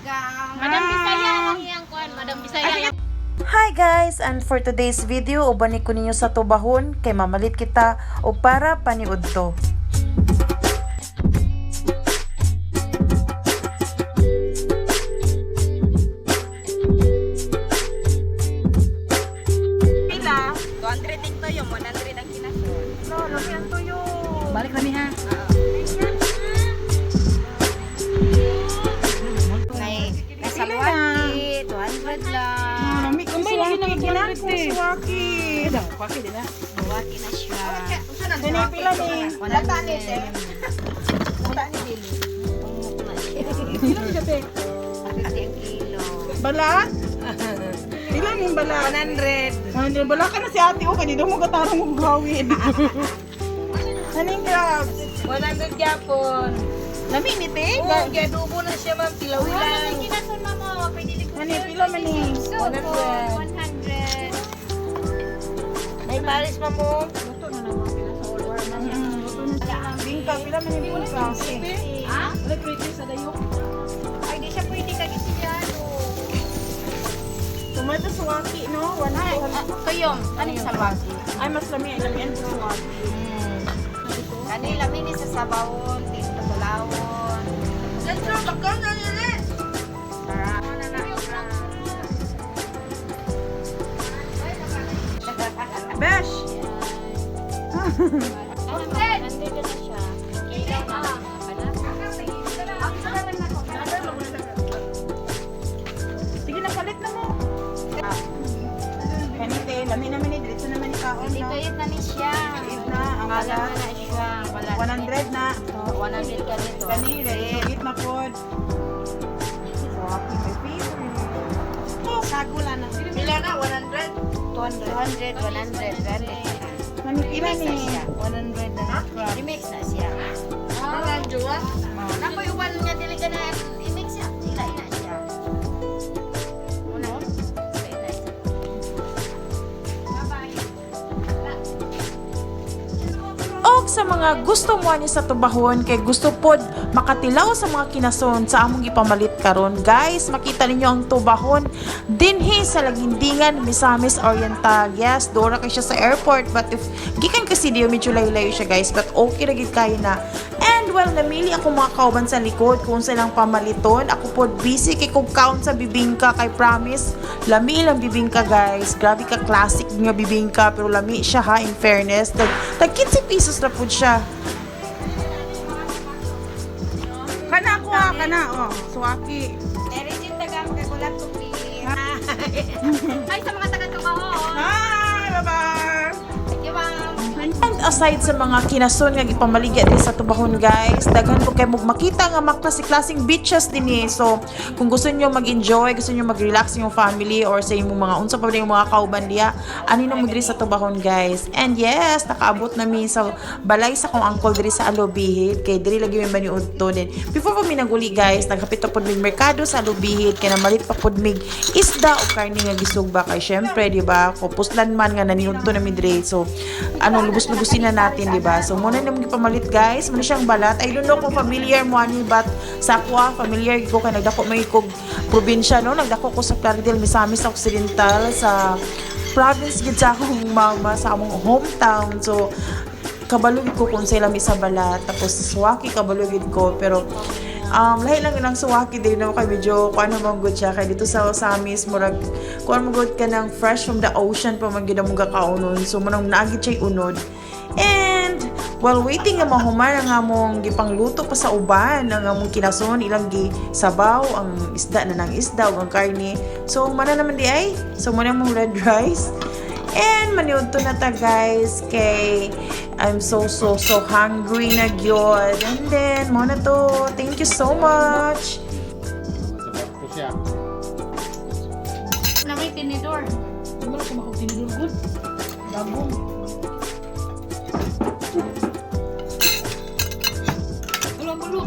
Welcome. Madam Bisaya lang iyang kuan, Madam Bisaya. Hi guys! And for today's video, uban ko ninyo sa tubahon kay mamalit kita og para paniudto. Pila? 200 din to yung 100 ang kinasun. No, lami ang tuyo. Balik kami ha. Nay, nasa Luwaki, 200 lang. Lami kong suwaki. Kinang kong suwaki. Paki din na. Luwaki na siya. Kani pila ni? Lata ni te. Lata ni Billy. Pila ni siya te? 50 ang kilo. Bala? Pila ni bala? 100. 100. Bala ka na si ate o kay di daw mo katarong og gawin. Haning crabs? 100 gyapon. Lami ni te? Oh, giadobo na siya ma'am, tilawilan. Kinasun mamo, pwede likod. Hani pila man ni? So, 100. May pares pa mo. Bingka pila man ni bingka? Ah? Wala pretty sa dayo. Ay, di siya pwede kagisilyano. Tomato suwaki no? 100. Tuyong, ano yung salwaki? Ay mas lami, lami ang suwaki. Kanila, mini sa sabawon, tinto tulawon. Let's go, na nila. Besh! Nandito na siya. Kilo na. Sige na, palit na mo. Kanite, lami naman ni, diretso naman ni kaon Dito no. yun na ni siya. Liit na, ang Wala balat. na siya. Wala. 100 na. 100 ka nito. Kani, ready to eat na pod. Suwaki, my favorite. Sago lang na. Pila na? 100? 200. 200, 100, 200. Nani pila Remix na ni? siya. 100 na crab. Remix na siya. Ah, jowa. Nakoy uban nga dili ka na i-mix siya. Ila ina siya. Una. Ila ina. Og sa mga gusto mo ani sa tubahon kay gusto pod makatilaw sa mga kinason sa among ipamalit karon guys, makita ninyo ang tubahon dinhi sa Lagindingan, Misamis Oriental. Yes, dora kay siya sa airport, but if gikan kasi diyo medyo layo-layo siya guys, but okay ra gid kayo na. And well, namili ako mga kauban sa likod kung silang pamaliton. Ako pod busy kay kog count sa bibingka kay promise lami ilang bibingka guys. Grabe ka classic nga bibingka, pero lami siya ha, in fairness. Tag 15 pesos na pud siya. Kana ako ha, kana oh, suwaki. Mary Jane taga makagulat ko please. Ay, sa mga taga-Tubahon. Hi, bye-bye. Thank you, ma'am. And aside sa mga kinason nga gipamaligya din sa Tubahon guys, daghan po kay mog makita nga mga klase-klaseng beaches din eh. So, kung gusto niyo mag-enjoy, gusto niyo mag-relax yung family or sa imong mga unsa pa ba yung mga kauban diya, ani na mo diri sa Tubahon guys. And yes, nakaabot na mi sa balay sa kong uncle diri sa Alobihid kay diri lagi mi maniud to din. Before pa mi naguli guys, naghapit pa pod mig merkado sa Alobihid kay namalit pa pod mig isda o karne nga gisugba kay syempre di ba, kupuslan man nga naniudto na mi diri. So, ano, lubos-lubusin na natin, di ba? So, muna na mong ipamalit, guys. Muna siyang balat. I don't know kung familiar mo ani, but sa ako, ah, familiar ko kay nagdako may kog probinsya, no? Nagdako ko sa Plaridel, Misamis Occidental, sa province gid sa akong mama, sa among hometown. So, kabalo gid ko kung sa lami sa balat. Tapos, suwaki kabalo gid ko. Pero, lahi lang ang suwaki din no kay medyo kung ano man good siya kay dito sa Osamis murag kung ano man good ka ng fresh from the ocean pa man gid ang mga kaunon, so manong naagid siya unod. And while waiting nga mahuman ang among gipangluto pa sa uban ang among kinason, ilang gi sabaw ang isda na ng isda ug ang karne, so mana naman di ay, so muna mong red rice. And maniudto na ta guys kay I'm so so so hungry na gyud. And then mo na to. Thank you so much. Sa barko siya. Na may tinidor. Di mo na siya makog tinidor good. Dagong. Wala mo.